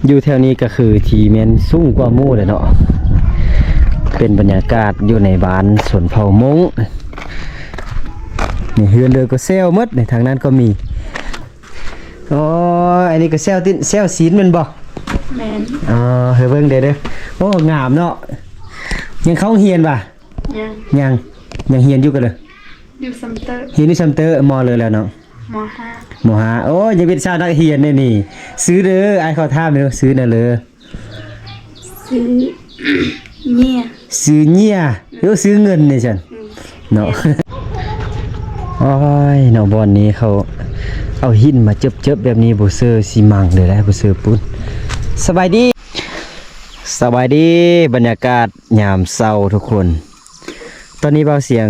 ຢູ່ແຖວນີ້ກໍຄືທີ່ແມ່ນສູງກວ່າໝູ່ແຫຼະເນາະ. ເປັນບັນຍາກາດຢູ່ໃນບ້ານຊົນເຜົ່າມົ້ງ. ນີ້ເຮືອນເດີກໍແຊວໝົດ ໃນທາງນັ້ນກໍມີ. ອໍ ອັນນີ້ກໍແຊວຕິ ແຊວສີນແມ່ນບໍ່? ແມ່ນ. ອໍ ໃຫ້ເບິ່ງເດີເດີ. ໂອ້ ງາມເນາະ. ຍັງເຂົ້າໂຮງຮຽນບໍ່? ຍັງ. ຍັງ ຍັງຮຽນຢູ່ກໍເລີຍ? ຢູ່ຊຳເຕີ. ຮຽນຢູ່ຊຳເຕີ ມໍເລີແລ້ວນ້ອງ? ມໍຫ້າ. ມໍຫ້າ. ໂອ້ ຍັງເປັນສາວນັກຮຽນເດ້ນີ້. ຊື່ເດີ ອ້າຍຂໍຖາມເດີ ຊື່ແນວເລີ? ຊື່ເນຍ. ຊື່ເນຍ. ໂອ້ ຊື່ເງິນນີ້ຊັ້ນ. ອືມ ເນາະ. ໂອ້ຍ ເນາະ ບ່ອນນີ້ເຂົາເອົາຫີນມາເຈີບໆແບບນີ້ ບໍ່ເຊີຊີມັງເລີຍນະ ບໍ່ເຊີປູນ. ສະບາຍດີ ສະບາຍດີ ບັນຍາກາດຍາມເຊົ້າທຸກຄົນ. ຕອນນີ້ບ່າວສຽງ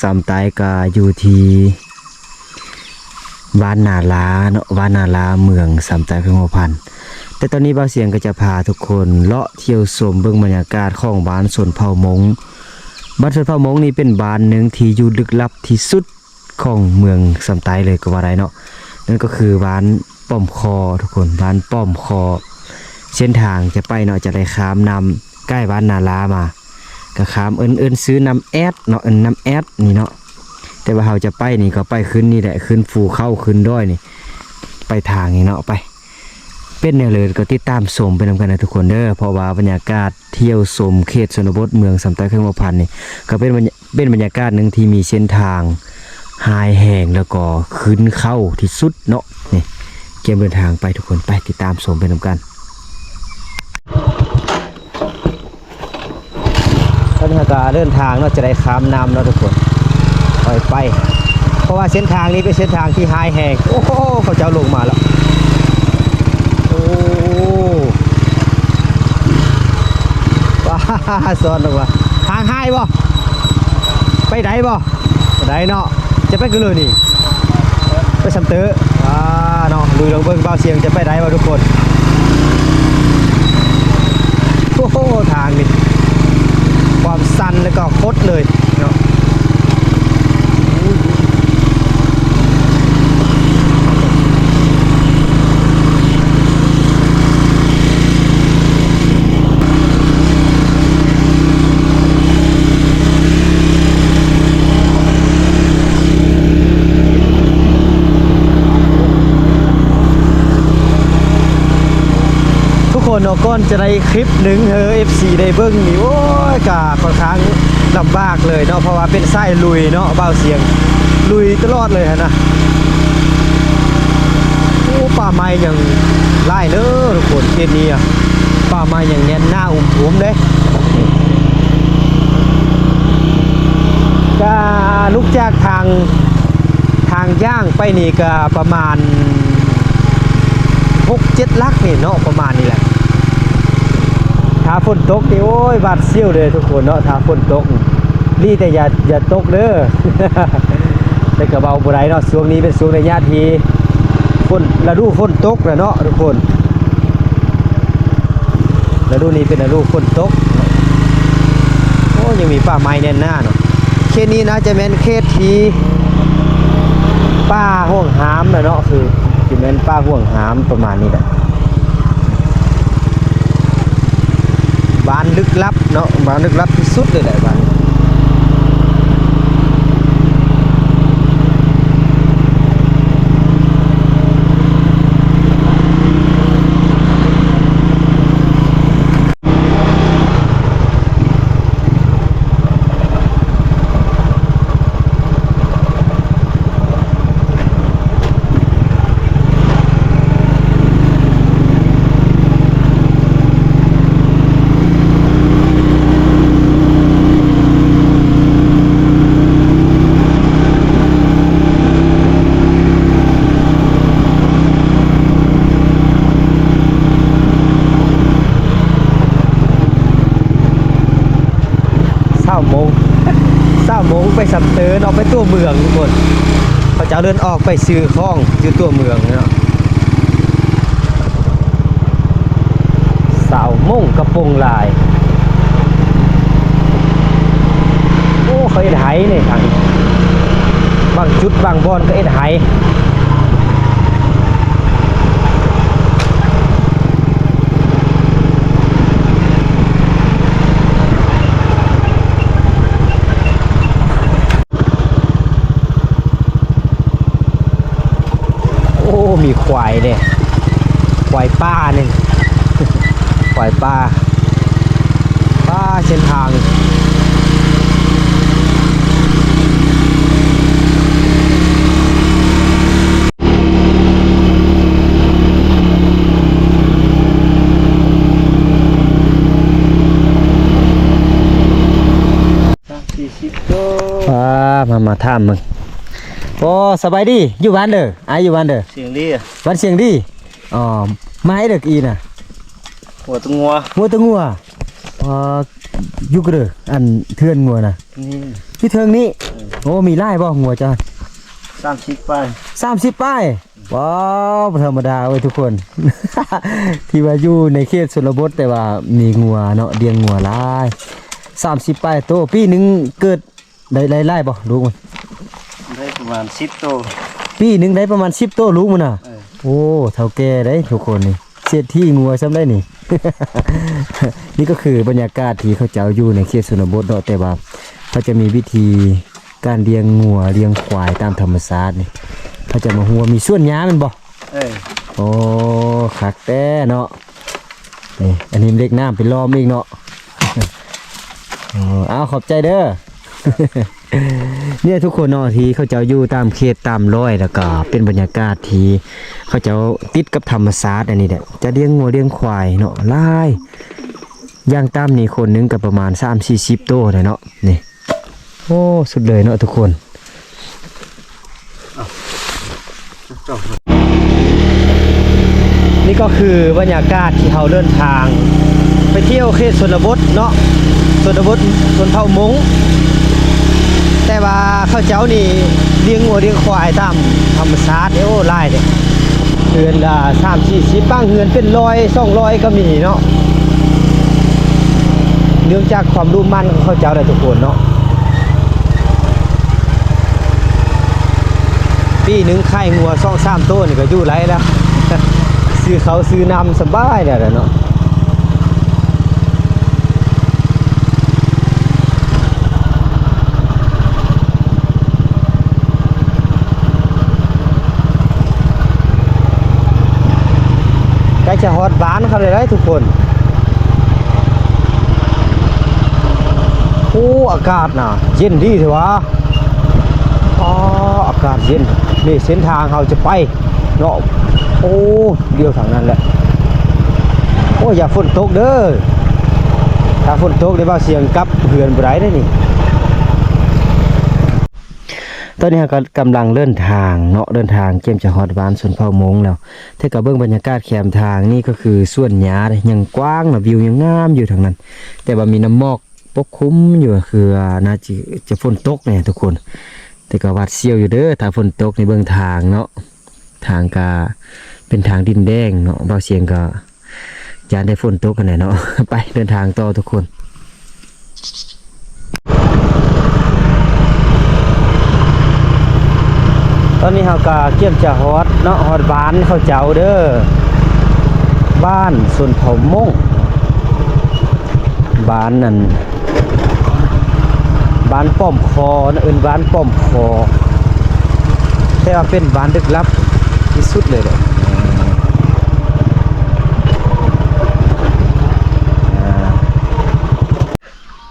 ສາມຕາຍກະຢູ່ທີ່ບ້ານນາລາເນາະ ບ້ານນາລາ ເມືອງສາມຕາຍ ແຂວງຫົວພັນ. ແຕ່ຕອນນີ້ບ່າວສຽງກໍຈະພາທຸກຄົນເລາະທ່ຽວຊົມເບິ່ງບັນຍາກາດຂອງບ້ານຊົນເຜົ່າມົ້ງ. ບ້ານຊົນເຜົ່າມົ້ງນີ້ເປັນບ້ານໜຶ່ງທີ່ຢູ່ລຶກລັບທີ່ສຸດຂອງເມືອງສາມຕາຍເລີຍກໍວ່າໄດ້ເນາະ. ນັ້ນກໍຄືບ້ານປ້ອມຄໍທຸກຄົນ ບ້ານປ້ອມຄໍ. ເສັ້ນທາງຈະໄປເນາະ ຈະໄດ້ຂ້າມນ້ຳ ໃກ້ບ້ານນາລາມາ ກໍຂ້າມ ເອີ້ນ ເອີ້ນຊື່ນ້ຳແອດເນາະ ເອີ້ນນ້ຳແອດນີ້ເນາະ. ແຕ່ວ່າເຮົາຈະໄປນີ້ກໍໄປຂຶ້ນນີ້ແຫຼະ ຂຶ້ນພູເຂົາ ຂຶ້ນດອຍນີ້ ໄປທາງນີ້ເນາະ. ໄປ ເປັນແນວໃດກໍຕິດຕາມຊົມໄປນຳກັນນະທຸກຄົນເດີ. ເພາະວ່າບັນຍາກາດທ່ຽວຊົມເຂດຊົນນະບົດເມືອງສາມຕາຍ ແຂວງຫົວພັນນີ້ ກໍເປັນບັນຍາ ເປັນບັນຍາກາດໜຶ່ງທີ່ມີເສັ້ນທາງຮ້າຍແຮງ ແລ້ວກໍຂຶ້ນເຂົາທີ່ສຸດເນາະ. ນີ້ ກຽມເດີນທາງໄປທຸກຄົນ ໄປຕິດຕາມຊົມໄປນຳກັນ. ຕອນນີ້ເຮົາກໍເດີນທາງເນາະ ຈະໄດ້ຂ້າມນ້ຳເນາະທຸກຄົນ ຄ່ອຍໄປ ເພາະວ່າເສັ້ນທາງນີ້ເປັນເສັ້ນທາງທີ່ຮ້າຍແຮງ. ໂອ້ໂຫ ເຂົາເຈົ້າລົງມາແລ້ວ. ໂອ້ ວ້າ ຊ້ອນລົງມາ ທາງຮ້າຍບໍ່? ໄປໄດ້ບໍ່? ໄດ້ເນາະ. ຈະໄປກັນເລີຍນີ້ ໄປຊຳເຕີ. ອ່າ ເນາະ ລຸຍລອງເບິ່ງ ບ່າວສຽງຈະໄປໄດ້ບໍ່ທຸກຄົນ. ໂອ້ໂຫ ທາງນີ້ ຄວາມຊັນ ແລ້ວກໍຄົດເລີຍເນາະ. ທຸກຄົນເນາະ ກ່ອນຈະໄດ້ຄລິບໜຶ່ງໃຫ້ເອັຟຊີໄດ້ເບິ່ງນີ້ ໂອ້ຍ ກະຂ້ອນຂ້າງລຳບາກເລີຍເນາະ ເພາະວ່າເປັນສາຍລຸຍເນາະ ບ່າວສຽງ ລຸຍຕະຫຼອດເລີຍຫັ້ນນະ. ໂອ້ ປ່າໄມ້ຍັງຫຼາຍເດີທຸກຄົນ ເຂດນີ້ອະ ປ່າໄມ້ຍັງແໜ້ນໜາອຸມທົ່ວມເດ້. ກະລຸກຈາກທາງ ທາງຍ່າງໄປນີ້ກະປະມານຫົກເຈັດຫຼັກນີ້ເນາະ ປະມານນີ້ແຫຼະ. ຖ້າຝົນຕົກນີ້ ໂອ້ຍ ຫວາດສຽວເດີທຸກຄົນເນາະ ຖ້າຝົນຕົກ. ດີແຕ່ຢ່າ ຢ່າຕົກເດີ ແຕ່ກະເວົ້າບໍ່ໄດ້ເນາະ ຊ່ວງນີ້ເປັນຊ່ວງໄລຍະທີ່ຝົນ ລະດູຝົນຕົກແຫຼະເນາະທຸກຄົນ. ລະດູນີ້ເປັນລະດູຝົນຕົກ. ໂອ້ ຍັງມີປ່າໄມ້ແໜ້ນໜາເນາະ. ເຂດນີ້ໜ້າຈະແມ່ນເຂດທີ່ປ່າຫວງຫ້າມແຫຼະເນາະ ຄືຊິແມ່ນປ່າຫວງຫ້າມປະມານນີ້ແຫຼະ. ບ້ານລຶກລັບເນາະ ບ້ານລຶກລັບທີ່ສຸດເລີຍແຫຼະບ້ານ. ຊາວມົ້ງ ຊາວມົ້ງໄປຊຳເຕີເນາະ ໄປຕົວເມືອງທຸກຄົນ. ເຂົາເຈົ້າເດີນອອກໄປຊື້ຂອງຢູ່ຕົວເມືອງເນາະ. ຊາວມົ້ງກະໂປງລາຍ. ໂອ້ ເຂົາເຮັດໄຮ່ນີ້ທາງ ບາງຈຸດບາງບ່ອນກໍເຮັດໄຮ່. ໄປເດ້ ຄວາຍປ່ານີ້ ຄວາຍປ່າ ປ່າເສັ້ນທາງ ສາມສີ່ສິບໂຕ ອ່າ ມາ ມາຖາມເບິ່ງ. ໂອ້ ສະບາຍດີ ຢູ່ບ້ານເດີ ອ້າຍຢູ່ບ້ານເດີ ສຽງດີ ບ້ານສຽງດີ. ອໍ ມາໃຫ້ເດີອີນະ ຫົວຕະງົວ ຫົວຕະງົວ. ອໍ ຢູ່ກະເດີ ອັນເຮືອນງົວນະ ນີ້ ຢູ່ເທິງນີ້. ເອີ ໂອ້ ມີຫຼາຍບໍ່ງົວເຈົ້າ? ສາມສິບປາຍ ສາມສິບປາຍ. ວ້າວ ບໍ່ທຳມະດາເວີຍທຸກຄົນ ທີ່ວ່າຢູ່ໃນເຂດຊົນນະບົດ ແຕ່ວ່າມີງົວເນາະ ລ້ຽງງົວຫຼາຍ ສາມສິບປາຍໂຕ. ປີໜຶ່ງເກີດໄດ້ ໄດ້ຫຼາຍບໍ່ລູກມັນ? ໄດ້ປະມານສິບໂຕ ປີໜຶ່ງໄດ້ປະມານສິບໂຕລູກມັນນະ. ເອີ ໂອ້ ເຖົ້າແກ່ເດ້ທຸກຄົນນີ້ ເສດຖີງົວຊ້ຳໄດ໋ນີ້. ນີ້ກໍຄືບັນຍາກາດທີ່ເຂົາເຈົ້າຢູ່ໃນເຂດຊົນນະບົດເນາະ ແຕ່ວ່າເຂົາຈະມີວິທີ ການລ້ຽງງົວລ້ຽງຄວາຍຕາມທຳມະຊາດນີ້ ເຂົາຈະມາຮູ້ວ່າມີສວນຫຍ້າແມ່ນບໍ່? ເອີ ໂອ້ ຄັກແທ້ເນາະ. ນີ້ ອັນນີ້ເຫຼັກນ້ຳໄປລ້ອມອີກເນາະ. ເອີ ເອົາ ຂອບໃຈເດີ. ນີ້ທຸກຄົນເນາະ ທີ່ເຂົາເຈົ້າຢູ່ຕາມເຂດຕາມລອຍ ແລ້ວກໍເປັນບັນຍາກາດທີ່ເຂົາເຈົ້າຕິດກັບທຳມະຊາດ. ອັນນີ້ແຫຼະ ຈະລ້ຽງງົວລ້ຽງຄວາຍເນາະ ຫຼາຍ ຢ່າງຕ່ຳນີ້ຄົນໜຶ່ງກໍປະມານສາມສີ່ສິບໂຕແຫຼະເນາະ ນີ້. ໂອ້ ສຸດເລີຍເນາະທຸກຄົນ. ນີ້ກໍຄືບັນຍາກາດທີ່ເຮົາເດີນທາງໄປທ່ຽວເຂດຊົນນະບົດເນາະ ຊົນນະບົດຊົນເຜົ່າມົ້ງ ແຕ່ວ່າເຂົາເຈົ້ານີ້ລ້ຽງງົວລ້ຽງຄວາຍຕາມທຳມະຊາດເດ້. ໂອ້ ຫຼາຍເດ້ ເຮືອນລະສາມສີ່ສິບ ບາງເຮືອນເປັນຮ້ອຍສອງຮ້ອຍກໍມີເນາະ ເນື່ອງຈາກຄວາມດຸໝັ່ນຂອງເຂົາເຈົ້າແຫຼະທຸກຄົນເນາະ. ປີໜຶ່ງຂາຍງົວສອງສາມໂຕນີ້ກໍຢູ່ໄດ້ແລ້ວ ຊື້ເຂົ້າຊື້ນ້ຳສະບາຍແລ້ວເນາະ. ໃກ້ຈະຮອດບ້ານເຂົາແລ້ວເດ້ທຸກຄົນ. ໂອ້ ອາກາດນະເຢັນດີແທ້ຫວາ. ອໍ ອາກາດເຢັນ ນີ້ເສັ້ນທາງເຮົາຈະໄປເນາະ. ໂອ້ ດຽວທາງນັ້ນແຫຼະ. ໂອ້ ຢ່າຝົນຕົກເດີ ຖ້າຝົນຕົກນີ້ບ່າວສຽງກັບເຮືອນບໍ່ໄດ້ເດ້ນີ້. ຕອນນີ້ເຮົາກໍກຳລັງເດີນທາງເນາະ ເດີນທາງກຽມຈະຮອດບ້ານຊົນເຜົ່າມົ້ງແລ້ວ ແຕ່ກໍເບິ່ງບັນຍາກາດແຄມທາງນີ້ກໍຄືສວນຫຍ້າເດ້ ຍັງກວ້າງນະ ວິວຍັງງາມຢູ່ທາງນັ້ນ ແຕ່ວ່າມີນ້ຳໝອກປົກຄຸມຢູ່ ຄືວ່າໜ້າຈະ ຈະຝົນຕົກແນ່ທຸກຄົນ ແຕ່ກໍຫວາດສຽວຢູ່ເດີ ຖ້າຝົນຕົກນີ້ເບິ່ງທາງເນາະ. ທາງກະເປັນທາງດິນແດງເນາະ ບ່າວສຽງກໍຢ້ານໄດ້ຝົນຕົກຫັ້ນແຫຼະເນາະ. ໄປເດີນທາງຕໍ່ທຸກຄົນ. ຕອນນີ້ເຮົາກໍກຽມຈະຮອດເນາະ ຮອດບ້ານເຂົາເຈົ້າເດີ ບ້ານຊົນເຜົ່າມົ້ງ ບ້ານນັ້ນ ບ້ານປ້ອມຄໍເນາະ ເອີ້ນບ້ານປ້ອມຄໍ ແຕ່ວ່າເປັນບ້ານລຶກລັບທີ່ສຸດເລີຍແຫຼະ.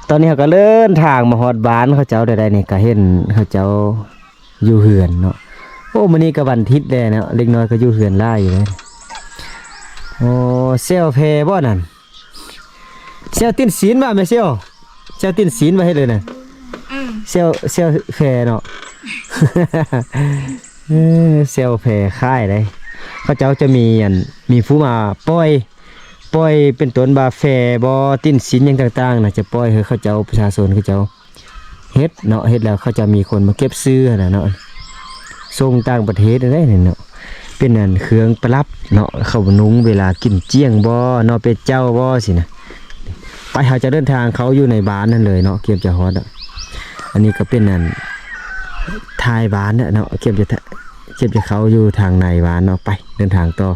ຕອນນີ້ເຮົາກໍເດີນທາງມາຮອດບ້ານເຂົາເຈົ້າໄດ້ໆ ນີ້ ກໍເຫັນເຂົາເຈົ້າຢູ່ເຮືອນເນາະ. ໂອ້ ມື້ນີ້ກໍວັນທິດແດ່ເນາະ ເດັກນ້ອຍກໍຢູ່ເຮືອນຫຼາຍຢູ່ເດ້. ໂອ້ ແຊວແພບໍ່ນັ້ນ? ແຊວຕີນສີນວ່າແມ່ແຊວ ແຊວຕີນສີນວ່າເຮັດເລີຍນະ. ອືມ ແຊວ ແຊວແພເນາະ. ເອີ ແຊວແພຂາຍເດ້ ເຂົາເຈົ້າຈະມີອັນ ມີຜູ້ມາປ່ອຍ ປ່ອຍເປັນຕົ້ນວ່າແຟບໍ ຕີນສີນຫຍັງຕ່າງໆນະ ຈະປ່ອຍໃຫ້ເຂົາເຈົ້າ ປະຊາຊົນເຂົາເຈົ້າ ເຮັດເນາະ ເຮັດແລ້ວເຂົາຈະມີຄົນມາເກັບຊື້ຫັ້ນນະເນາະ ສົ່ງຕ່າງປະເທດໄດ້ເນາະ. ເປັນອັນເຄື່ອງປະດັບເນາະ ເຂົານຸ່ງເວລາກິນຈ້ຽງບໍ ເນາະ ເປັດເຈົ້າບໍຊີ້ນະ. ໄປ ເຮົາຈະເດີນທາງເຂົ້າຢູ່ໃນບ້ານນັ້ນເລີຍເນາະ ກຽມຈະຮອດ. ອັນນີ້ກໍເປັນອັນທ້າຍບ້ານເນາະ ກຽມຈະ ກຽມຈະເຂົ້າຢູ່ທາງໃນບ້ານເນາະ. ໄປ ເດີນທາງຕໍ່.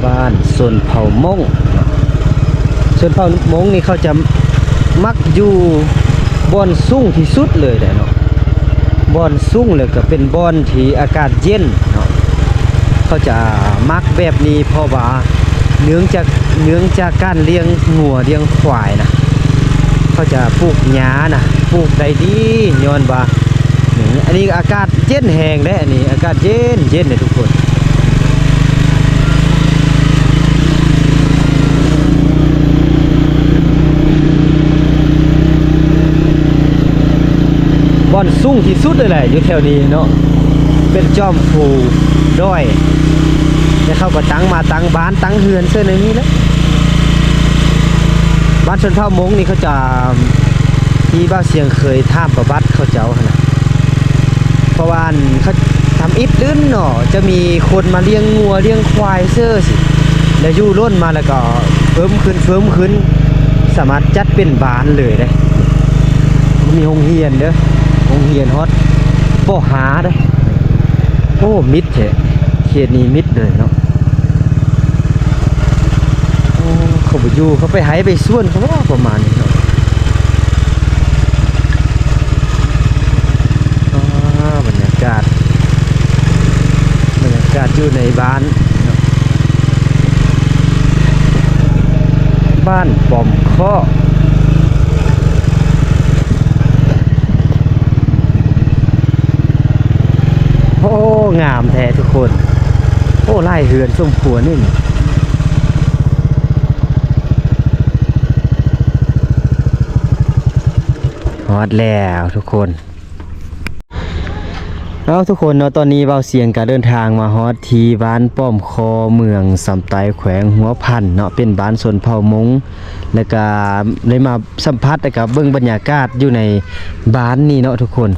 ບ້ານຊົນເຜົ່າມົ້ງ ຊົນເຜົ່າມົ້ງນີ້ເຂົາຈະມັກຢູ່ບ່ອນສູງທີ່ສຸດເລີຍແຫຼະເນາະ. ບ່ອນສູງ ແລ້ວກໍເປັນບ່ອນທີ່ອາກາດເຢັນເນາະ. ເຂົາຈະມັກແບບນີ້ ເພາະວ່າເນື່ອງຈາກ ເນື່ອງຈາກການລ້ຽງງົວລ້ຽງຄວາຍນະ ເຂົາຈະປູກຫຍ້ານະ ປູກໄດ້ດີ ຍ້ອນວ່າ ນີ້ ອັນນີ້ອາກາດເຢັນແຮງເດ້ ອັນນີ້ອາກາດເຢັນໆເດ້ທຸກຄົນ. ບ່ອນສູງທີ່ສຸດເລີຍແຫຼະ ຢູ່ແຖວນີ້ເນາະ ເປັນຈອມພູດອຍ ແລ້ວເຂົາກໍຕັ້ງ ມາຕັ້ງບ້ານຕັ້ງເຮືອນເຊິ່ງໃນນີ້ແຫຼະ. ບ້ານຊົນເຜົ່າມົ້ງນີ້ເຂົາຈະ ທີ່ບ່າວຊຽງເຄີຍຖາມປະຫວັດເຂົາເຈົ້າຫັ້ນນະ ເພາະວ່າອັນ ເຂົາທຳອິດເດີເນາະ ຈະມີຄົນມາລ້ຽງງົວລ້ຽງຄວາຍເຊີຊິ ແລ້ວຢູ່ລົ້ນມາແລ້ວກໍເພີ່ມຂຶ້ນ ເພີ່ມຂຶ້ນ ສາມາດຈັດເປັນບ້ານເລີຍເດ້. ມີໂຮງຮຽນເດີ ໂຮງຮຽນຮອດ ປໍຫ້າເດ້. ໂອ້ ມິດແທ້ ເຂດນີ້ມິດເລີຍເນາະ. ໂອ້ ເຂົາບໍ່ຢູ່ ເຂົາໄປໄຮ່ໄປສວນເຂົາວ່າ ປະມານນີ້ເນາະ. ອ່າ ບັນຍາກາດ ບັນຍາກາດຢູ່ໃນບ້ານເນາະ ບ້ານປ້ອມເຄາະ. ໂອ້ ງາມແທ້ທຸກຄົນ. ໂອ້ ຫຼາຍເຮືອນສົມຄວນນີ້. ຮອດແລ້ວທຸກຄົນ. ເອົາ ທຸກຄົນເນາະ ຕອນນີ້ບ່າວຊຽງກໍເດີນທາງມາຮອດທີ່ບ້ານປ້ອມເຄາະ ເມືອງຊຳໄຕ ແຂວງຫົວພັນເນາະ ເປັນບ້ານຊົນເຜົ່າມົ້ງ ແລ້ວກໍໄດ້ມາ ສຳຜັດ ແລ້ວກໍເບິ່ງບັນຍາກາດຢູ່ໃນບ້ານນີ້ເນາະທຸກຄົນ.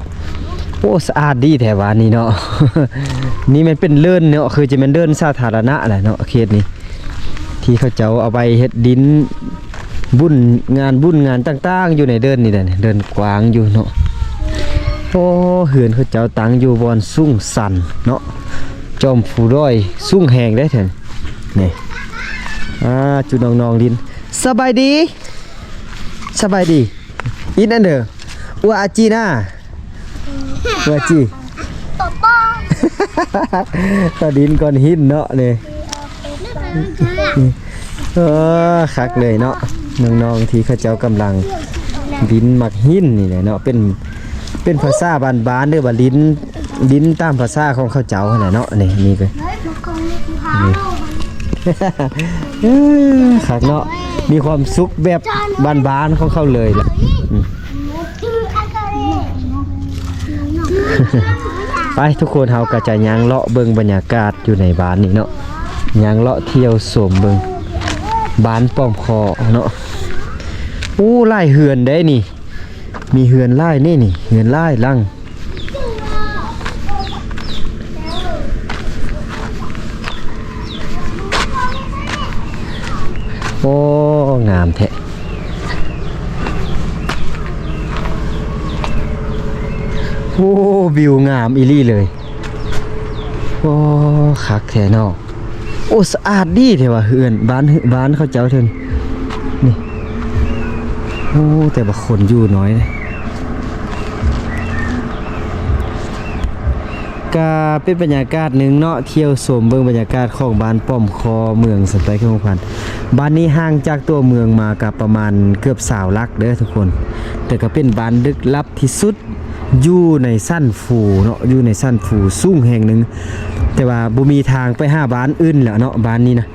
ໂອ້ ສະອາດດີແທ້ບ້ານນີ້ເນາະ. ນີ້ແມ່ນເປັນເດີ່ນເນາະ ຄືຈະແມ່ນເດີ່ນສາທາລະນະແຫຼະເນາະ ເຂດນີ້ ທີ່ເຂົາເຈົ້າເອົາໄວ້ເຮັດດິນ ບຸນ ງານບຸນງານຕ່າງໆ ຢູ່ໃນເດີ່ນນີ້ແຫຼະ ເດີ່ນກວ້າງຢູ່ເນາະ. ໂອ້ ເຮືອນເຂົາເຈົ້າຕັ້ງຢູ່ບ່ອນສູງຊັນເນາະ ຈອມພູດອຍ ສູງແຮງເດ້ແທ້ນີ້. ອ່າ ຈຸນ້ອງໆຫຼິ້ນ. ສະບາຍດີ ສະບາຍດີ. ອິນອັນເດີ ອັວອາຈີນາ ອັວອາຈີ ປອປອ ຕາດິນກ້ອນຫີນເນາະນີ້. ເອີ ຄັກເລີຍເນາະ ນ້ອງໆທີ່ເຂົາເຈົ້າກຳລັງດິນໝາກຫີນນີ້ແຫຼະເນາະ ເປັນ ເປັນພາສາບ້ານໆ ຫຼືວ່າດິນ ດິນຕາມພາສາຂອງເຂົາເຈົ້າຫັ້ນແຫຼະເນາະ. ນີ້ ນີ້ກໍ ນີ້ ເອີ ຄັກເນາະ ມີຄວາມສຸກແບບບ້ານໆຂອງເຂົາເລີຍລະ. ອືມ ໄປ ທຸກຄົນ ເຮົາກໍຈະຍ່າງເລາະເບິ່ງບັນຍາກາດຢູ່ໃນບ້ານນີ້ເນາະ ຍ່າງເລາະທ່ຽວຊົມເບິ່ງບ້ານປ້ອມເຄາະເນາະ. ໂອ້ ຫຼາຍເຮືອນເດ້ນີ້ ມີເຮືອນຫຼາຍນີ້ ນີ້ເຮືອນຫຼາຍຫຼັງ. ໂອ້ ງາມແທ້. ໂອ້ ວິວງາມອີ່ຫຼີເລີຍ. ໂອ້ ຄັກແທ້ເນາະ. ໂອ້ ສະອາດດີແທ້ວ່າ ເຮືອນ ບ້ານ ບ້ານເຂົາເຈົ້າເທື່ອນີ້ ນີ້. ໂອ້ ແຕ່ວ່າຄົນຢູ່ໜ້ອຍເດ້. ກະເປັນບັນຍາກາດໜຶ່ງເນາະ ທ່ຽວຊົມເບິ່ງບັນຍາກາດຂອງບ້ານປ້ອມເຄາະ ເມືອງຊຳໄຕ ແຂວງຫົວພັນ. ບ້ານນີ້ຫ່າງຈາກຕົວເມືອງມາກະປະມານເກືອບຊາວຫຼັກເດີທຸກຄົນ ແຕ່ກະເປັນບ້ານລຶກລັບທີ່ສຸດ ຢູ່ໃນຊັ້ນພູເນາະ ຢູ່ໃນຊັ້ນພູສູງແຫ່ງໜຶ່ງ ແຕ່ວ່າບໍ່ມີທາງໄປຫາບ້ານອື່ນແລ້ວເນາະ. ບ້ານນີ້ນະ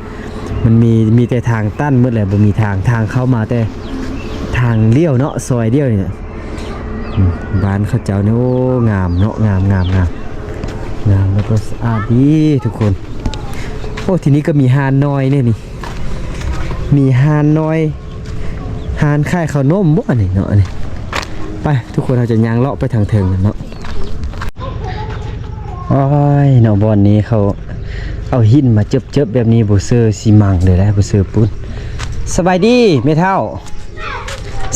ມັນມີ ມີແຕ່ທາງຕັນໝົດແຫຼະ ບໍ່ມີທາງ ທາງເຂົ້າມາແຕ່ທາງລ້ຽວເນາະ ຊອຍລ້ຽວນີ້ນະ. ອືມ ບ້ານເຂົາເຈົ້ານີ້ ໂອ້ ງາມເນາະ ງາມ ງາມ ງາມ ງາມ ແລ້ວກໍສະອາດດີທຸກຄົນ. ໂອ້ ທີ່ນີ້ກໍມີຮ້ານນ້ອຍເດ້ນີ້ ມີຮ້ານນ້ອຍ ຮ້ານຂາຍເຂົ້າໜົມບໍ່ ອັນນີ້ເນາະ ອັນນີ້. ໄປ ທຸກຄົນ ເຮົາຈະຍ່າງເລາະໄປທາງເທິງເນາະ. ໂອ້ຍເນາະ ບ່ອນນີ້ເຂົາເອົາຫີນມາເຈີບໆແບບນີ້ ບໍ່ເຊີຊີມັງເລີຍແຫຼະ ບໍ່ເຊີປູນ. ສະບາຍດີແມ່ເຖົ້າ.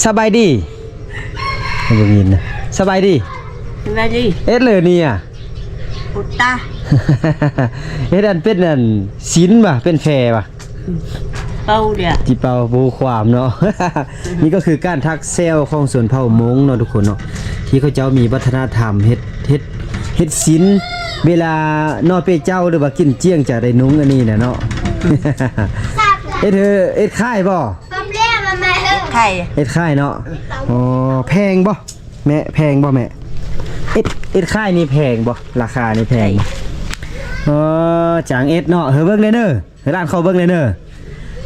ສະບາຍດີ. ບໍ່ຍິນນະ. ສະບາຍດີ. ສະບາຍດີ. ເຮັດເລີນີ້ອະ? ປຸດຕາ. ເຮັດອັນເປັນອັນສິນຫວາ ເປັນແພຫວາ? ອືມ. ເປົ່າເດ ທີ່ເປົ່າບໍ່ຮູ້ຄວາມເນາະ. ນີ້ກໍຄືການຖັກແຊວຂອງຊົນເຜົ່າມົ້ງເນາະທຸກຄົນເນາະ ທີ່ເຂົາເຈົ້າມີວັດທະນະທຳເຮັດ ເຮັດ ເຮັດສິນ ເວລາເນາະ ເປັນເຈົ້າ ຫຼືວ່າກິນຈ້ຽງຈະໄດ້ນຸ່ງອັນນີ້ນະເນາະ. ເຮັດເຮີ ເຮັດຄ້າຍບໍ່? ເຮັດຄ້າຍ ເຮັດຄ້າຍເນາະ. ອໍ ແພງບໍ່ແມ່? ແພງບໍ່ແມ່? ເຮັດ ເຮັດຄ້າຍນີ້ແພງບໍ່? ລາຄານີ້ແພງບໍ່? ເອີ ຈ້າງເຮັດເນາະ. ເຮີ ເບິ່ງແດ່ເນີ ໃຫ້ຫຼານເຂົາເບິ່ງແດ່ເນີ.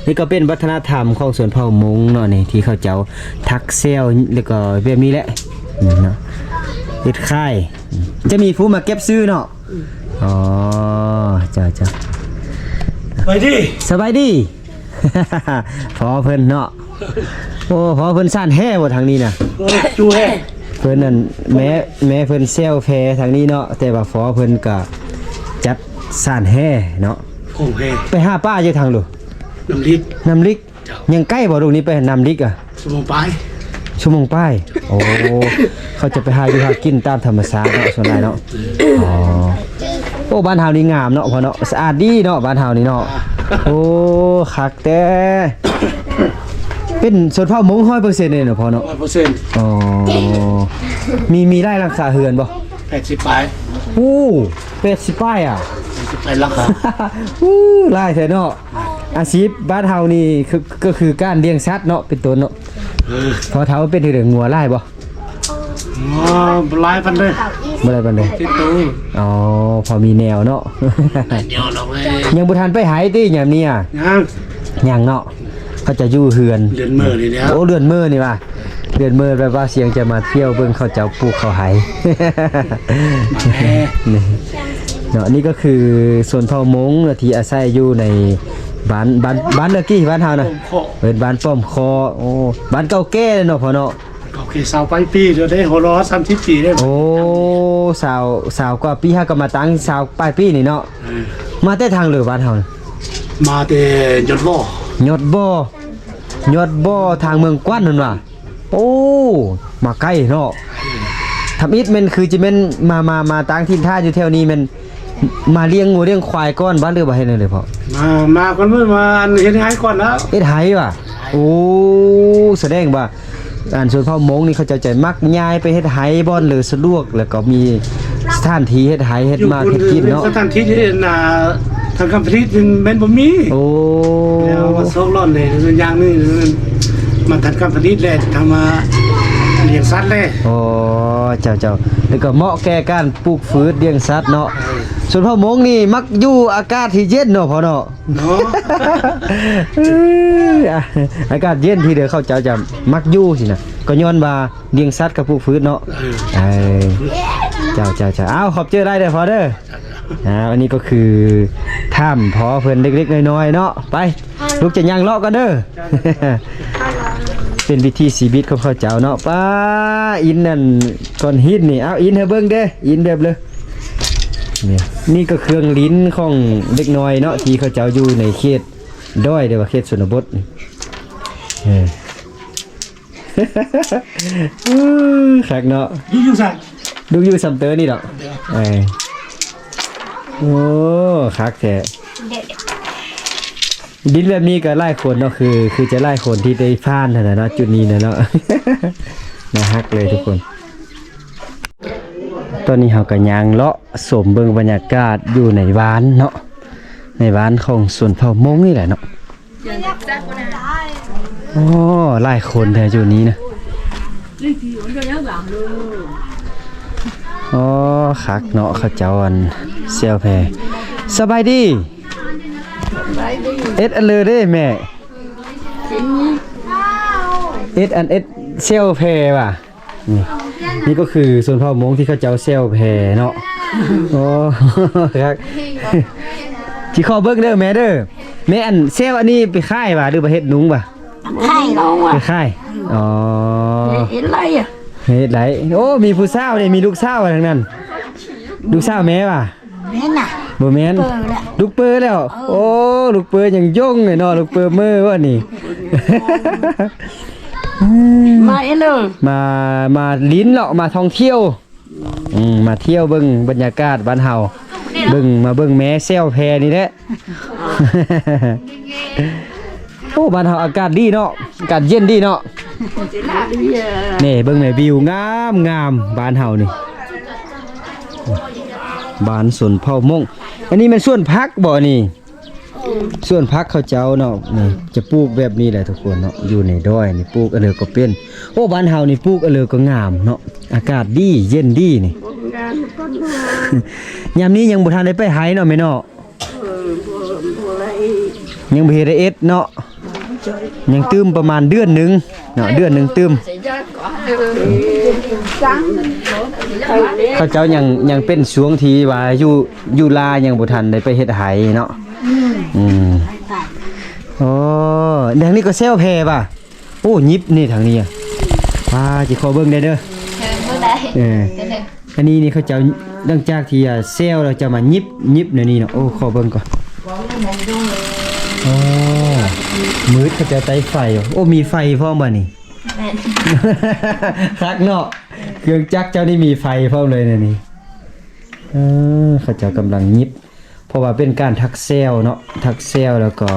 ນີ້ກໍເປັນວັດທະນະທຳຂອງຊົນເຜົ່າມົ້ງເນາະນີ້ ທີ່ເຂົາເຈົ້າຖັກແຊວ ແລ້ວກໍແບບນີ້ແຫຼະ ອືມ ເນາະ ເຮັດຄ້າຍ. ຈະມີຜູ້ມາເກັບຊື້ເນາະ. ອືມ ອໍ ເຈົ້າ ເຈົ້າ ສະບາຍດີ ສະບາຍດີ. ພໍ່ເພິ່ນເນາະ. ໂອ້ ພໍ່ເພິ່ນສ້ານແຮ່ບໍ່ທາງນີ້ນະ? ເອີ ຈູແຮ່ ເພິ່ນນັ້ນ ແມ່ ແມ່ເພິ່ນແຊວແພທາງນີ້ເນາະ ແຕ່ວ່າພໍ່ເພິ່ນກະຈັດສ້ານແຮ່ເນາະ. ຂອງແພ ໄປຫາປາຢູ່ທາງໂລ ນ້ຳລິກ ນ້ຳລິກ. ເຈົ້າ ຍັງໃກ້ບໍ່ລູກນີ້ໄປນ້ຳລິກອະ? ຊົ່ວໂມງປາຍ ຊົ່ວໂມງປາຍ. ໂອ້ ເຂົາຈະໄປຫາຢູ່ຫາກິນຕາມທຳມະຊາດເນາະ ສ່ວນຫຼາຍເນາະ. ອໍ ໂອ້ ບ້ານເຮົານີ້ງາມເນາະພໍ່ເນາະ ສະອາດດີເນາະ ບ້ານເຮົານີ້ເນາະ. ໂອ້ ຄັກແທ້ ເປັນຊົນເຜົ່າມົ້ງຮ້ອຍເປີເຊັນເລີຍເນາະພໍ່ເນາະ. ຮ້ອຍເປີເຊັນ. ອໍ ມີ ມີຫຼາຍຫຼັງຄາເຮືອນບໍ່? ແປດສິບປາຍ. ໂອ້ ແປດສິບປາຍອະ? ແປດສິບປາຍຫຼັງຄາ. ໂອ້ ຫຼາຍແທ້ເນາະ. ອາຊີບບ້ານເຮົານີ້ຄື ກໍຄືການລ້ຽງສັດເນາະ ເປັນຕົ້ນເນາະ. ເອີ ພໍ່ເຖົ້າເປັນຈັ່ງໃດ ງົວຫຼາຍບໍ່? ງົວບໍ່ຫຼາຍປານໃດ. ບໍ່ຫຼາຍປານໃດ. ຕິດໂຕ. ອໍ ພໍມີແນວເນາະ. ແນວດອກເວີຍ. ຍັງບໍ່ທັນໄປໄຮ່ຕິຍາມນີ້ອະ? ຍັງ ຍັງເນາະ. ເຂົາຈະຢູ່ເຮືອນ ເດືອນເມີນີ້ແຫຼະ. ໂອ້ ເດືອນເມີນີ້ວ່າ ເດືອນເມີແບບວ່າສຽງຈະມາທ່ຽວເບິ່ງເຂົາເຈົ້າປູກເຂົ້າໄຮ່. ມາແດ່. ນີ້ເນາະ ນີ້ກໍຄືຊົນເຜົ່າມົ້ງທີ່ອາໄສຢູ່ໃນບ້ານ ບ້ານ ບ້ານເລີກີ້ ບ້ານເຮົານະ ປ້ອມເຄາະ ເອີ້ນບ້ານປ້ອມເຄາະ. ໂອ້ ບ້ານເກົ່າແກ່ເນາະພໍ່ເນາະ. ເກົ່າແກ່ຊາວປາຍປີແລ້ວເດ້ ຫົວລອດສາມສິບປີເດ້. ໂອ້ ຊາວ ຊາວກວ່າປີ ຫາກໍມາຕັ້ງຊາວປາຍປີນີ້ເນາະ. ເອີ ມາແຕ່ທາງເລີບ້ານເຮົາ? ມາແຕ່ຍອດບໍ່ ຍອດບໍ່ ຍອດບໍ່ ທາງເມືອງກວັນຫັ້ນວ່າ. ໂອ້ ມາໄກເນາະ. ທຳອິດແມ່ນຄືຈະແມ່ນມາ ມາ ມາຕັ້ງຖິ່ນຖານຢູ່ແຖວນີ້ ແມ່ນມາລ້ຽງງົວລ້ຽງຄວາຍກ່ອນບໍ່ ຫຼືວ່າເຮັດແນວໃດພໍ່? ມາ ມາກ່ອນ ມາອັນເຮັດໄຮ່ກ່ອນແລ້ວ. ເຮັດໄຮ່ວ່າ. ໂອ້ ສະແດງວ່າ ອັນຊົນເຜົ່າມົ້ງນີ້ເຂົາເຈົ້າຈະມັກຍ້າຍໄປເຮັດໄຮ່ບ່ອນເລີສະດວກ ແລ້ວກໍມີສະຖານທີ່ເຮັດໄຮ່ເຮັດໝາກເຮັດກິນເນາະ. ສະຖານທີ່ເຮັດ ອັນ ອ່າ ທາງການຜະລິດແມ່ນບໍ່ມີ. ໂອ້ ແລ້ວມາຊອກຫຼອນໃນຢ່າງໜຶ່ງ ມາທາງການຜະລິດແຫຼະ ທາງມາລ້ຽງສັດແຫຼະ. ອໍ ເຈົ້າ ເຈົ້າ ແລ້ວກໍເໝາະແກ່ການປູກພືດລ້ຽງສັດເນາະ. ເອີ ຊົນເຜົ່າມົ້ງນີ້ມັກຢູ່ອາກາດທີ່ເຢັນເນາະພໍ່ເນາະ. ເນາະ ເອີ ອາ ອາກາດເຢັນທີ່ເດີ ເຂົາເຈົ້າຈະມັກຢູ່ຊີ້ນະ ກໍຍ້ອນວ່າລ້ຽງສັດກັບປູກພືດເນາະ. ເອີ ເອີ ເຈົ້າ ເຈົ້າ ເຈົ້າ ເອົາ ຂອບໃຈຫຼາຍເດີພໍ່ເດີ. ອ່າ ອັນນີ້ກໍຄືຖາມພໍ່ເພິ່ນເລັກໆນ້ອຍໆເນາະ. ໄປ ລູກຈະຍ່າງເລາະກ່ອນເດີ. ເປັນວິຖີຊີວິດຂອງເຂົາເຈົ້າເນາະ. ປ້າ ອິນນັ້ນ ກ້ອນຫີນນີ້ ເອົາ ອິນໃຫ້ເບິ່ງເດ້ ອິນແບບເລີ. ນີ້ ນີ້ກໍເຄື່ອງຫຼິ້ນຂອງເດັກນ້ອຍເນາະ ທີ່ເຂົາເຈົ້າຢູ່ໃນເຂດດອຍ ຫຼືວ່າເຂດຊົນນະບົດ. ເອີ ຄັກເນາະ. ຢູ່ ຢູ່ໃສ? ລູກຢູ່ຊຳເຕີນີ້ດອກ. ເອີ ໂອ້ ຄັກແທ້. ດິນແບບນີ້ກໍຫຼາຍຄົນເນາະ ຄື ຄືຈະຫຼາຍຄົນທີ່ໄດ້ຜ່ານຫັ້ນນະເນາະ ຈຸດນີ້ນະເນາະ. ໜ້າຮັກເລີຍທຸກຄົນ. ຕອນນີ້ເຮົາກໍຍ່າງເລາະຊົມເບິ່ງບັນຍາກາດຢູ່ໃນບ້ານເນາະ ໃນບ້ານຂອງຊົນເຜົ່າມົ້ງນີ້ແຫຼະເນາະ. ໂອ້ ຫຼາຍຄົນແທ້ຢູ່ນີ້ນະ. ໂອ້ ຄັກເນາະ ເຂົາເຈົ້າອັນແຊວແພ. ສະບາຍດີ. ເອັດອັນເລີເດ້ແມ່. ເອັດອັນ ເອັດແຊວແພວ່າ. ນີ້ ນີ້ກໍຄືຊົນເຜົ່າມົ້ງທີ່ເຂົາເຈົ້າແຊວແພເນາະ. ໂອ້ ຄັກ. ຊິຂໍເບິ່ງເດີແມ່ເດີ. ແມ່ ອັນແຊວອັນນີ້ໄປຂາຍຫວາ ຫຼືໄປເຮັດນຸ່ງຫວາ? ຂາຍເນາະ. ໄປຂາຍ. ອໍ ເຮັດໄຮ່ອະ ເຮັດໄຮ່. ໂອ້ ມີຜູ້ສາວນີ້ ມີລູກສາວທາງນັ້ນ. ລູກສາວແມ່ຫວາ? ແມ່ນນະ ບໍ່ແມ່ນ ລູກເປີແລ້ວ. ເອີ ໂອ້ ລູກເປີຍັງຍົງເລີຍເນາະ ລູກເປີເມີວ່ານີ້. ມາເອເລີ ມາ ມາຫຼິ້ນເນາະ ມາທ່ອງທ່ຽວ. ອືມ ມາທ່ຽວເບິ່ງບັນຍາກາດບ້ານເຮົາ ເບິ່ງ ມາເບິ່ງແມ່ແຊວແພນີ້ແຫຼະ. ໂອ້ ບ້ານເຮົາອາກາດດີເນາະ ອາກາດເຢັນດີເນາະ. ນີ້ເບິ່ງແມ່ ວິວງາມໆ ບ້ານເຮົານີ້ ບ້ານຊົນເຜົ່າມົ້ງ. ອັນນີ້ແມ່ນສວນຜັກບໍ່ນີ້? ສວນຜັກເຂົາເຈົ້າເນາະ ນີ້ຈະປູກແບບນີ້ແຫຼະທຸກຄົນເນາະ ຢູ່ໃນດອຍນີ້ ປູກອັນເລີກໍເປັນ. ໂອ້ ບ້ານເຮົານີ້ປູກອັນເລີກໍງາມເນາະ ອາກາດດີ ເຢັນດີນີ້. ຍາມນີ້ຍັງບໍ່ທັນໄດ້ໄປໄຮ່ເນາະແມ່ເນາະ. ເອີ ບໍ່ ບໍ່ໄດ້ ຍັງບໍ່ເຮັດໄດ້ເອັດເນາະ ຍັງຕື່ມປະມານເດືອນໜຶ່ງເນາະ ເດືອນໜຶ່ງຕື່ມ. ເຂົາເຈົ້າຍັງ ຍັງເປັນຊ່ວງທີ່ວ່າຢູ່ ຢູ່ລາ ຍັງບໍ່ທັນໄດ້ໄປເຮັດໄຮ່ເນາະ. ອືມ ໂອ້ ທາງນີ້ກໍແຊວແພວ່າ. ໂອ້ ຫຍິບນີ້ທາງນີ້ອະ ປ້າ ຊິຂໍເບິ່ງໄດ້ເດີ. ເອີ ເບິ່ງໄດ້ ເອີ ອັນນີ້ນີ້ເຂົາເຈົ້າ ຫຼັງຈາກທີ່ແຊວແລ້ວ ເຈົ້າມາຫຍິບ ຫຍິບແນວນີ້ເນາະ. ໂອ້ ຂໍເບິ່ງກ່ອນ. ໂອ້ ມືດ ເຂົາເຈົ້າໄຕ້ໄຟ. ໂອ້ ມີໄຟພ້ອມບາດນີ້. ແມ່ນ ຄັກເນາະ ເຄື່ອງຈັກເຈົ້ານີ້ມີໄຟພ້ອມເລີຍແນວນີ້. ເອີ ເຂົາເຈົ້າກຳລັງຫຍິບ ເພາະວ່າເປັນການຖັກແຊວເນາະ ຖັກແຊວ ແລ້ວກໍ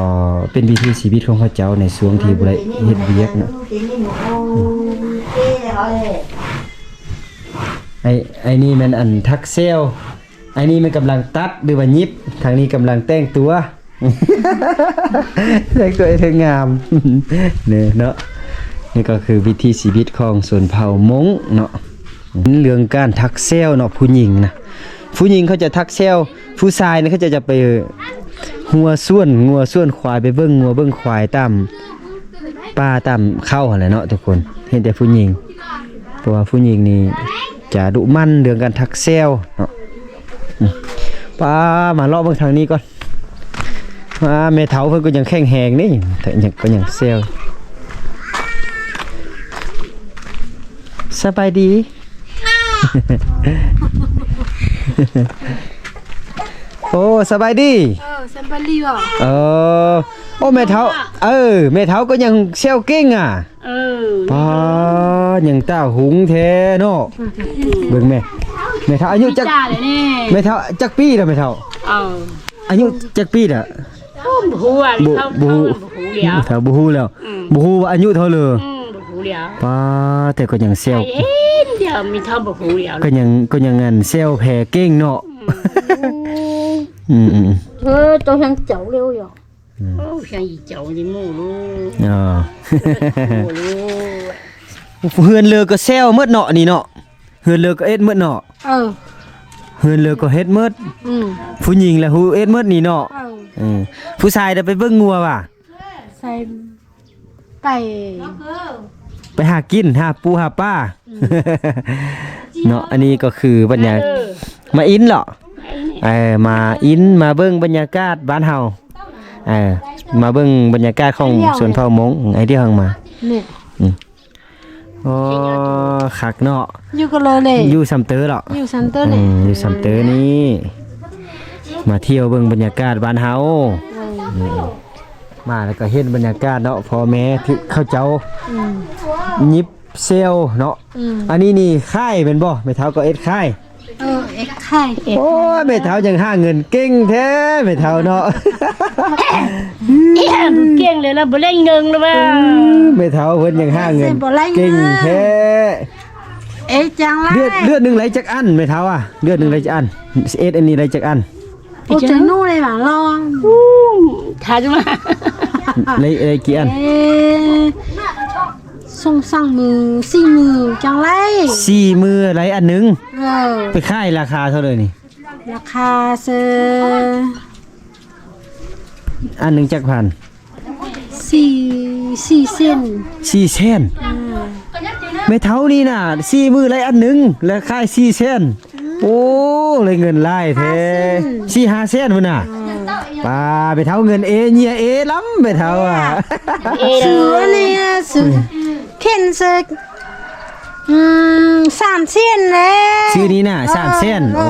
ເປັນວິຖີຊີວິດຂອງເຂົາເຈົ້າໃນຊ່ວງທີ່ບໍ່ໄດ້ເຮັດວຽກເນາະ. ໄອ້ ໄອ້ນີ້ແມ່ນອັນຖັກແຊວ ໄອ້ນີ້ແມ່ນກຳລັງຕັດ ຫຼືວ່າຫຍິບ ທາງນີ້ກຳລັງແຕ່ງຕົວ ແຕ່ງຕົວໃຫ້ເທີງາມເນາະ. ນີ້ກໍຄືວິຖີຊີວິດຂອງຊົນເຜົ່າມົ້ງເນາະ. ເລື່ອງການຖັກແຊວເນາະ ຜູ້ຍິງນະ ຜູ້ຍິງເຂົາຈະຖັກແຊວ ຜູ້ຊາຍນີ້ເຂົາເຈົ້າຈະໄປຫົວສວນງົວສວນຄວາຍ ໄປເບິ່ງງົວເບິ່ງຄວາຍຕາມປ່າຕາມເຂົາຫັ້ນແຫຼະເນາະທຸກຄົນ. ເຫັນແຕ່ຜູ້ຍິງ ເພາະວ່າຜູ້ຍິງນີ້ຈະດຸໝັ່ນເລື່ອງການຖັກແຊວເນາະ. ອືມ ປ້າ ມາເລາະເບິ່ງທາງນີ້ກ່ອນ. ອ່າ ແມ່ເຖົ້າເພິ່ນກໍຍັງແຂງແຮງເດ້ ກໍຍັງແຊວ. ສະບາຍດີ ໂອ້ ສະບາຍດີ. ເອີ ສະບາຍດີບໍ? ເອີ ໂອ້ ແມ່ເຖົ້າ ເອີ ແມ່ເຖົ້າກໍຍັງແຊວເກັ່ງອະ. ເອີ ປ້າ ຍັງຕາຮຸງແທ້ເນາະ. ເບິ່ງແມ່ ແມ່ເຖົ້າອາຍຸຈັກ ແມ່ເຖົ້າຈັກປີແລ້ວແມ່ເຖົ້າ? ເອີ ອາຍຸຈັກປີແລ້ວ? ບໍ່ຮູ້ອະ ບໍ່ ບໍ່ຮູ້ ບໍ່ຮູ້ແລ້ວ ແມ່ເຖົ້າບໍ່ຮູ້ແລ້ວ. ອືມ ບໍ່ຮູ້ວ່າອາຍຸເທົ່າເລີ. ອືມ ບໍ່ຮູ້ແລ້ວ. ປ້າ ແຕ່ກໍຍັງແຊວ ເຫັນດຽວມີເທົ່າບໍ່ຮູ້ແລ້ວ ກໍຍັງ ກໍຍັງອັນແຊວແພເກັ່ງເນາະ. ອືມ ອືມ ອືມ ເອີ ໂຕຍັງເຈົ້າເລັວຢູ່. ອືມ ໂອ້ ເຮືອນອີເຈົ້ານີ້ໝູ່ລູກ. ອໍ ໝູ່ລູກ. ເຮືອນເລີກໍແຊວໝົດເນາະນີ້ເນາະ ເຮືອນເລີກໍເຮັດໝົດເນາະ. ເອີ ເຮືອນເລີກໍເຮັດໝົດ. ອືມ ຜູ້ຍິງລະຮູ້ເຮັດໝົດນີ້ເນາະ. ເອີ ເອີ ຜູ້ຊາຍລະໄປເບິ່ງງົວວ່າ ໃສ່ ໄປ ໄປຫາກິນ ຫາປູຫາປາ ອືມ ເນາະ. ອັນນີ້ກໍຄືບັນຍາ ເອີ ມາອິນເນາະ ເອີ ມາອິນ ມາເບິ່ງບັນຍາກາດບ້ານເຮົາ ເອີ ມາເບິ່ງບັນຍາກາດຂອງຊົນເຜົ່າມົ້ງ. ໄອດຽວເຮົາມາ ນີ້ ອືມ ໂອ້ ຄັກເນາະ ຢູ່ກໍເລີຍ ຢູ່ຊຳເຕີເນາະ ຢູ່ຊຳເຕີນີ້ ອືມ ຢູ່ຊຳເຕີນີ້ ມາທ່ຽວເບິ່ງບັນຍາກາດບ້ານເຮົາ. ເອີ ອືມ ມາແລ້ວກໍເຫັນບັນຍາກາດເນາະ ພໍ່ແມ່ທີ່ເຂົາເຈົ້າ ອືມ ຫຍິບແຊວເນາະ. ອືມ ອັນນີ້ນີ້ຂາຍແມ່ນບໍ່? ແມ່ເຖົ້າກໍເຮັດຂາຍ. ເອີ ເຮັດຂາຍ. ໂອ້ຍ ແມ່ເຖົ້າຍັງຫາເງິນເກັ່ງແທ້ ແມ່ເຖົ້າເນາະ. ເກັ່ງເລີຍລະ ບໍ່ໄດ້ເງິນລະວ່າ. ອືມ ແມ່ເຖົ້າເພິ່ນຍັງຫາເງິນເກັ່ງແທ້. ເຮັດຈັ່ງໃດ ເດືອນ ເດືອນໜຶ່ງໄດ້ຈັກອັນແມ່ເຖົ້າອະ? ເດືອນໜຶ່ງໄດ້ຈັກອັນ? ເຮັດອັນນີ້ໄດ້ຈັກອັນ? ໂອ້ ຈະໜູໄດ້ຫວາລອງ. ຖ້າຈະມາ ໄດ້ ໄດ້ກີ່ອັນ? ເອີ ສອງສາມມື້ ສີ່ມື້ຈັ່ງໄດ້. ສີ່ມື້ໄດ້ອັນໜຶ່ງ. ເອີ ໄປຂາຍລາຄາເທົ່າໃດນີ້? ລາຄາເຊີ ອັນໜຶ່ງຈັກພັນ? ສີ່ ສີ່ແສນ. ສີ່ແສນ? ອືມ ແມ່ເຖົ້ານີ້ນະ ສີ່ມື້ໄດ້ອັນໜຶ່ງ ແລະຂາຍສີ່ແສນ. ໂອ້ ໄດ້ເງິນຫຼາຍແທ້ ສີ່ຫ້າແສນພຸ້ນນະ. ອືມ ປ້າ ແມ່ເຖົ້າເງິນເອເຍເອລຳ ແມ່ເຖົ້າອະ. ເອີ ຊື້ອັນນີ້ ຊື້ ເຂັນເຊີ ອືມ ສາມແສນແຫຼະ ຊື້ນີ້ນະ ສາມແສນ. ເອີ ໂອ້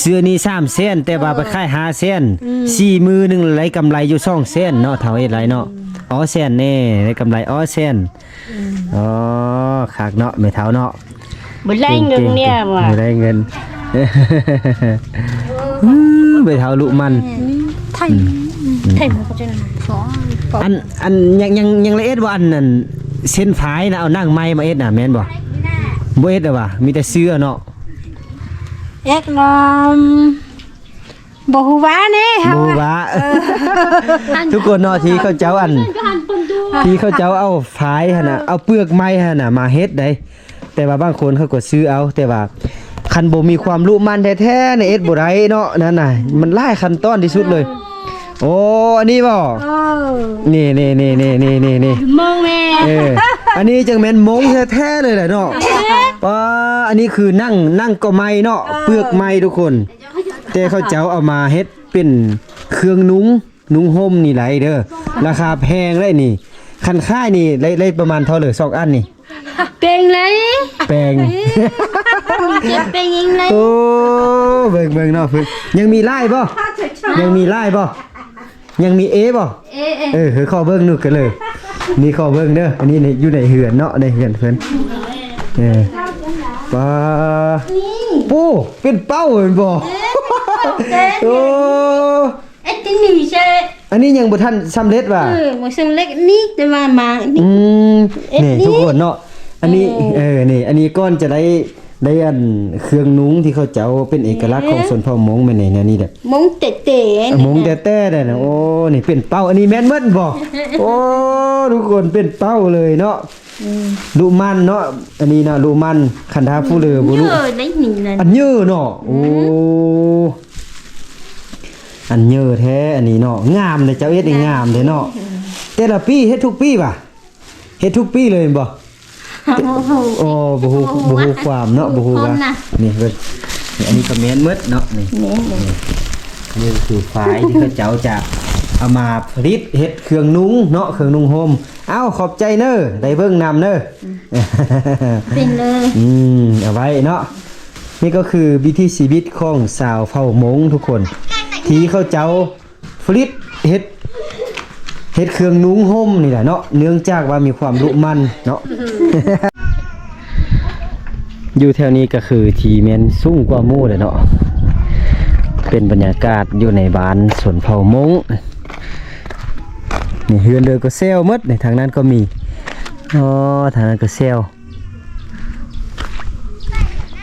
ຊື້ນີ້ສາມແສນ ແຕ່ວ່າໄປຂາຍຫ້າແສນ. ອືມ ສີ່ມື້ໜຶ່ງໄດ້ກຳໄລຢູ່ສອງແສນເນາະ ເຖົ້າເຮັດໄດ້ເນາະ. ອໍ ແສນແນ່ ໄດ້ກຳໄລ ອໍ ແສນ. ອືມ ອໍ ຄັກເນາະ ແມ່ເຖົ້າເນາະ. ບໍ່ໄດ້ເງິນເນຍວ່າ ບໍ່ໄດ້ເງິນ. ອືມ ແມ່ເຖົ້າລຸໝັ່ນ ໄທ ອືມ ໃຫ້ໝູເຂົາເຈົ້ານັ້ນ ອັນ ອັນ ຍັງ ຍັງ ຍັງລະເອັດບໍ່? ອັນນັ້ນ ເສັ້ນຝາຍນະ ເອົານາງໃໝ່ມາເອັດນະ ແມ່ນບໍ່? ບໍ່ເອັດແລ້ວຫວາ? ມີແຕ່ຊື້ເອົາເນາະ. ເອັດລຳ ບໍ່ຮູ້ວ່າແນ່ ບໍ່ຮູ້ວ່າ. ເອີ ທຸກຄົນເນາະ ທີ່ເຂົາເຈົ້າອັນ ທີ່ເຂົາເຈົ້າເອົາຝາຍຫັ້ນນະ ເອີ ເອົາເປືອກໄມ້ຫັ້ນນະ ມາເຮັດໄດ໋. ແຕ່ວ່າບາງຄົນເຂົາກໍຊື້ເອົາ ແຕ່ວ່າຄັນບໍ່ມີຄວາມລຸໝັ່ນແທ້ໆນະ ເຮັດບໍ່ໄດ້ເນາະ. ນັ້ນນະ ມັນຫຼາຍຂັ້ນຕອນທີ່ສຸດເລີຍ. ໂອ້ ອັນນີ້ບໍ່? ເອີ ນີ້ໆໆໆໆ ໂມງແມ່ ເອີ ອັນນີ້ຈັ່ງແມ່ນມົ້ງແທ້ໆເລີຍແຫຼະເນາະ. ເອີ ປ້າ ອັນນີ້ຄືໜັງ ໜັງກໍໄມ້ເນາະ ເອີ ເປືອກໄມ້ທຸກຄົນ. ແຕ່ເຂົາເຈົ້າເອົາມາເຮັດເປັນເຄື່ອງນຸ່ງ ນຸ່ງຫົ່ມນີ້ໄດ໋ເດີ ລາຄາແພງໄດ໋ນີ້. ຄັນຂາຍນີ້ໄດ້ ໄດ້ປະມານເທົ່າໃດ ສອງອັນນີ້? ແປງໄດ໋ ແປງ ເຈັດແປງຍັງໄດ້. ໂອ້ ເບິ່ງ ເບິ່ງເນາະ ເພິ່ນ ຍັງມີຫຼາຍບໍ່? ຍັງມີຫຼາຍບໍ່? ຍັງມີເອບໍ່? ເອ ເອ ເອີ ຂໍເບິ່ງໜູກະເລີຍ ນີ້ຂໍເບິ່ງເດີ. ອັນນີ້ໃນ ຢູ່ໃນເຮືອນເນາະ ໃນເຮືອນເພິ່ນ. ເອີ ປ້າ ໂອ້ ເປັນເປົ້າແມ່ນບໍ່? ເອີ ເປັນເປົ້າແທ້. ໂອ້ ເອັດທີ່ນີ້ໃຊ່ ອັນນີ້ຍັງບໍ່ທັນສຳເລັດຫວາ? ເອີ ບໍ່ສຳເລັດນີ້ ແຕ່ວ່າມານີ້ ອືມ ເອັດນີ້ ນີ້ທຸກຄົນເນາະ. ອັນນີ້ ເອີ ເອີ ນີ້ ອັນນີ້ກ່ອນຈະໄດ້ ໄດ້ອັນເຄື່ອງນຸ່ງທີ່ເຂົາເຈົ້າເປັນເອກະລັກຂອງ ເອີ ຊົນເຜົ່າມົ້ງ ແມ່ນແນວນີ້ແຫຼະ. ມົ້ງແຕ່ໆ ມົ້ງແຕ່ໆໄດ໋ນະ. ໂອ້ ນີ້ເປັນເປົ້າ ອັນນີ້ແມ່ນໝົດບໍ່? ໂອ້ ທຸກຄົນເປັນເປົ້າເລີຍເນາະ. ອືມ ລຸໝັ່ນເນາະ ອັນນີ້ເນາະ ລຸໝັ່ນ. ຄັນຖ້າຜູ້ເລີບໍ່ລຸ ເຢີໄດ້ນີ້ນັ້ນ ອັນເຢີເນາະ. ອືມ ໂອ້ ອັນເຢີແທ້ອັນນີ້ເນາະ. ງາມເດ້ ເຈົ້າເຮັດນີ້ງາມເດ້ເນາະ. ອືມ ແຕ່ລະປີເຮັດທຸກປີຫວາ? ເຮັດທຸກປີເລີຍແມ່ນບໍ່? ບໍ່ຮູ້ ໂອ້ ບໍ່ຮູ້ ບໍ່ຮູ້ຄວາມເນາະ ບໍ່ຮູ້ວ່າ ນີ້ເບິ່ງ ນີ້ ອັນນີ້ກໍແມ່ນໝົດເນາະ. ນີ້ ແມ່ນເລີຍ ນີ້ ນີ້ຄືຝາຍທີ່ເຂົາເຈົ້າຈະເອົາມາຜະລິດເຮັດເຄື່ອງນຸ່ງເນາະ ເຄື່ອງນຸ່ງຫົ່ມ. ເອົ້າ ຂອບໃຈເນີ ໄດ້ເບິ່ງນຳເນີ. ອືມ ເປັນເລີຍ ອືມ ເອົາໄວ້ເນາະ. ນີ້ກໍຄືວິຖີຊີວິດຂອງຊາວເຜົ່າມົ້ງທຸກຄົນ ທີ່ເຂົາເຈົ້າຜະລິດເຮັດ ເຮັດເຄື່ອງນຸ່ງຫົ່ມນີ້ແຫຼະເນາະ ເນື່ອງຈາກວ່າມີຄວາມລຸໝັ່ນເນາະ. ຢູ່ແຖວນີ້ກໍຄືທີ່ແມ່ນສູງກວ່າໝູ່ແຫຼະເນາະ. ເປັນບັນຍາກາດຢູ່ໃນບ້ານຊົນເຜົ່າມົ້ງ. ນີ້ເຮືອນເດີກໍແຊວໝົດ ນີ້ທາງນັ້ນກໍມີ. ອໍ ທາງນັ້ນກໍແຊວ.